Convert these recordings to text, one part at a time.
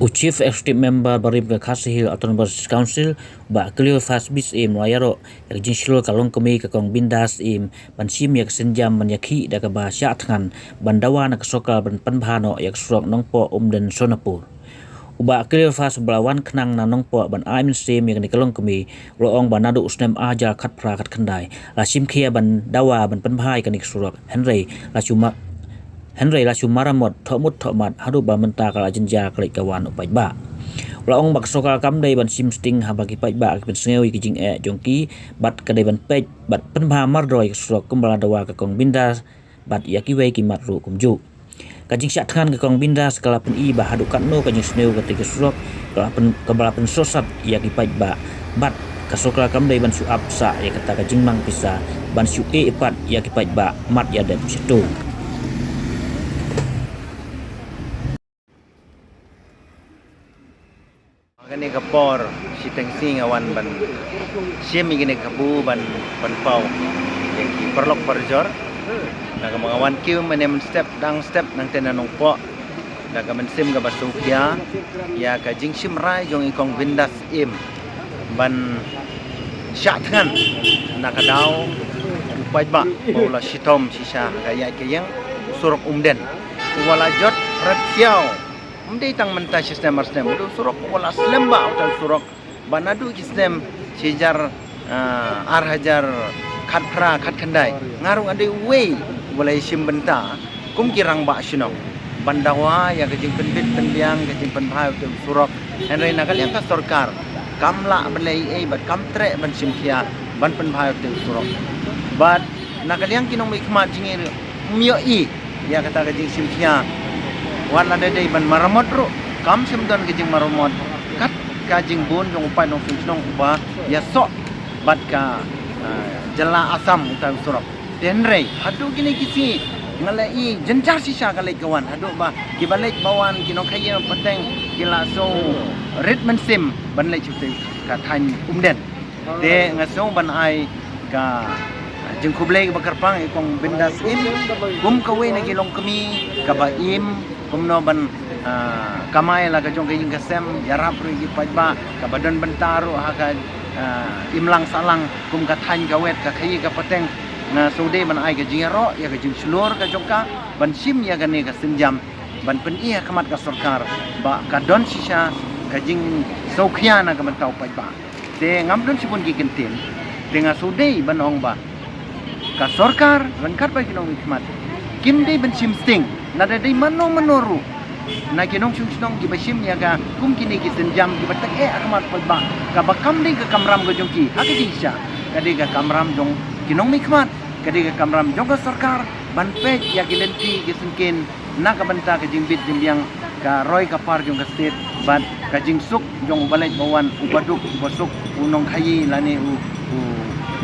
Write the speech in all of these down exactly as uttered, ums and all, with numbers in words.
U Chief Executive Member barim ka Khasi Hills Autonomous Council, Bah Cleophas B Syiem, la ïaroh ïa ka jingshlur ka longkmie ka Kong Bindas Syiem ban shim ïa ka sienjam ban ïakhih da kaba shah thngan ban dawa na ka sorkar ban pynbha noh ïa ka surok Nongpoh Umden Sonapur. U Bah Cleophas uba la wan khnang na Nongpoh ban ai mynsiem ïa kane ka longkmie, u la ong ba naduh u snem ar hajar khatphra khatkhyndai la shim khia ban dawa ban pynbha ïa kane ka surok, hynrei la shu ma-, hynrei la shu maramot thohmut thohmat haduh ba mynta ka la jynjar ka leit ka wan u paidbah. U la ong ba ka sorkar kam dei ban shim sting haba ki paidbah ki pynsngew ïa ki jingeh jong ki, bad ka dei ban peit bad pynbha mardor ïa ka surok kumba la dawa ka Kong Bindas bad ïa kiwei ki mat ruh kumjuh. Ka jingshah thngan ka Kong Bindas ka la pyni ba haduh katno ka jingsniew kata ka surok ka la pyn-, kaba la pynsosat ïa ki paidbah, bad ka sorkar kam dei ban shu ap sah ïa kata ka jingmang pisa ban shu ïeh pat ïa ki paidbah mat ïa dep shitu. Kane ka por shiteng sngi nga wan ban shim ïa kane ka kabu ban, ban pynpaw ïa ki paralok parajor. Na kaba nga wan kiew mynne mynstep dang step nangta na Nongpoh da ka mynsiem kaba sngewkhia ïa ka jingshim rai jong i Kong Bindas Syiem ban shah thngan na ka daw u paidbah ba u la shitom shisha ka ïaid ka ïeng surok Umden. U wa la jot ratiaw. Ym dei tang mynta shi snem ar snem, u dei u surok u wa la slem bha uta u surok. Ba naduh ki snem shi hajar, ah, ar hajar khatphra khatkhyndai. Nga ruh nga dei uwei u wa la ïashim bynta kum ki rangbah shnong ban dawa ïa ka jingpynbit pynbiang ka jingpynbha uta u surok. Hynrei na ka liang ka sorkar kam lah ban leh ei ei bad kam treh ban shim khia ban pynbha uta u surok. Bad na ka liang ki nongmihkhmat jong ngi ruh ym ïohi ïa kata ka jingshim khia. Wat la dei dei ban maramot ruh kam shym don ka jingmaramot kat ka jingbun jong u paid nongshong shnong uba ïasoh bad ka, ah, jylla Assam uta u surok. Te hynrei haduh kine ki sngi nga la i jynjar shisha ka leit ka wan haduh ba kiba leit ba wan ki nongkhaïi pateng ki la shu rit mynsiem ban leit sha uta ka thaiñ Umden. Te nga sngew ban ai ka jingkhublei kaba kyrpang ïa i Kong Bindas Syiem kum kawei na ki longkmie kaba im kumno ban, ah, kamai la ka jong ka ïing ka sem, ïarap ruh ïa ki paidbah, kaba don bynta ruh ha ka, ah, imlang sahlang kum ka thaiñ ka wet ka khaïi ka pateng. Nga sngewdei ban ai ka jingïaroh ïa ka jingshlur ka jong ka ban shim ïa kane ka sienjam ban pyni ha khmat ka sorkar ba ka don shisha ka jingsngewkhia na ka bynta u paidbah. Te ngam don shibun ki kyntien. Te nga sngewdei ban ong ba ka sorkar ryngkat bad ki nongmihkhmat kim dei ban shim sting. Lada dei mano mano ruh na ki nongshong shnong kiba shim ïa ka kum kine ki sienjam kiba tyngeh ha khmat paidbah, kaba kam dei ka kamram ka jong ki ha ka jingshisha, ka dei ka kamram jong ki nongmihkhmat, ka dei ka kamram jong ka sorkar ban peit ïa ki lynti ki syngkien na ka bynta ka jingbit jingbiang ka roi ka par jong ka state bad ka jingsuk jong u ba leit ba wan, u baduk u basuk, u nongkhaïi lane u, u,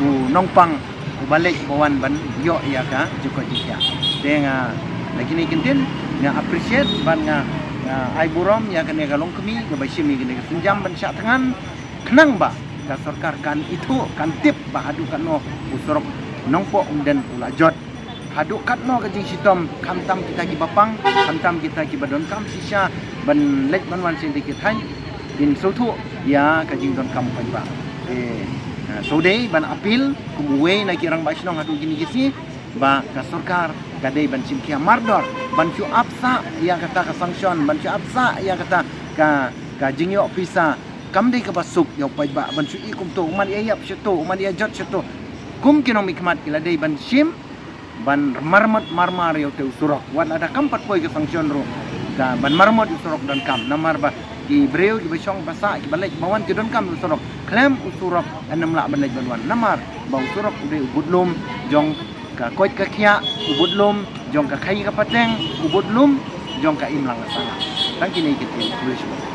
u nongpang u ba leit ba wan ban ïoh ïa ka jingkoit jingkhiah. Te nga na kine ki kyntien nga appreciate bad nga, nga ai burom ïa kane ka longkmie kaba shim ïa kane ka sienjam ban shah thngan khnang ba ka sorkar kan ithuh kan tip ba haduh katno u surok Nongpoh Umden u la jot. Haduh katno ka jingshitom, khamtam kita kiba pang, khamtam kita kiba donkam shisha ban leit ban wan sha ki thaiñ, kin sngewthuh ïa ka jingdonkam u paidbah. Te, ah, sngewdei ban appeal kum uwei na ki rangbah shnong haduh kine ki sngi ba ka sorkar ka dei ban shim khia mardor ban shu ap sah ïa kata ka sanction, ban shu ap sah ïa kata ka, ka jingïoh pisa. Kam dei kaba suk ïa u paidbah ban shu i kumto, u man ïa ïap shato, u man ïa jot shato. Kum ki nongmihkhmat ki la dei ban shim ban marmot marmar ïa uta u surok. Wat lada kam pat poi ka sanction ruh ka ban marmot u surok donkam. Namar ba ki briew kiba shong ba sah kiba leit ba wan ki donkam u surok. Khlem u surok ym lah ban leit ban wan. Namar ba u surok u dei u budlum jong ka koit ka khiah, u budlum jong ka khaïi ka pateng, u budlum jong ka imlang ka sahlang. Tang kine ki kyntien.